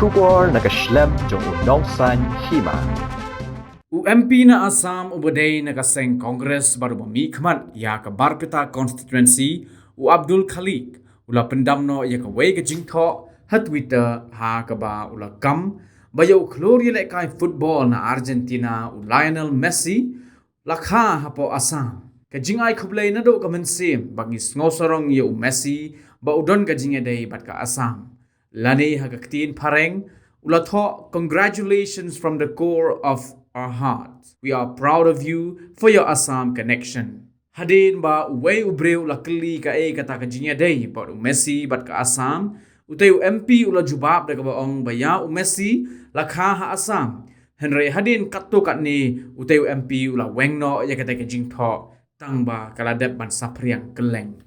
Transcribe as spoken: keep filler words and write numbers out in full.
Khubor na ka shlem jong u Nongsaiñ Hima. U M P na Assam uba dei na ka seng Congress bad uba mihkhmat ïa ka Barpeta constituency, u Abdul Khaliq, u la pyndam noh ïa kawei ka jingthoh ha Twitter ha kaba u la kam ba ïa u khlur ïalehkai football na Argentina, u Lionel Messi, la kha hapoh Assam. Ka jingai khublei naduh ka mynsiem ba ngi sngewsarong ïa u Messi ba u don ka jingïadei bad ka Assam. Lane ha ka ktien phareng, u la thoh, "Congratulations from the core of our hearts. We are proud of you for your Assam connection." Hadien ba uwei u briew u la kylli kaei kata ka jingïadei bad u Messi bad ka Assam, utei u M P u la jubab da kaba ong ba ïa u Messi la kha ha Assam. Hynrei hadien katto katne, utei u M P u la weng noh ïa katei ka jingthoh tang ba ka la dep ban saphriang kylleng.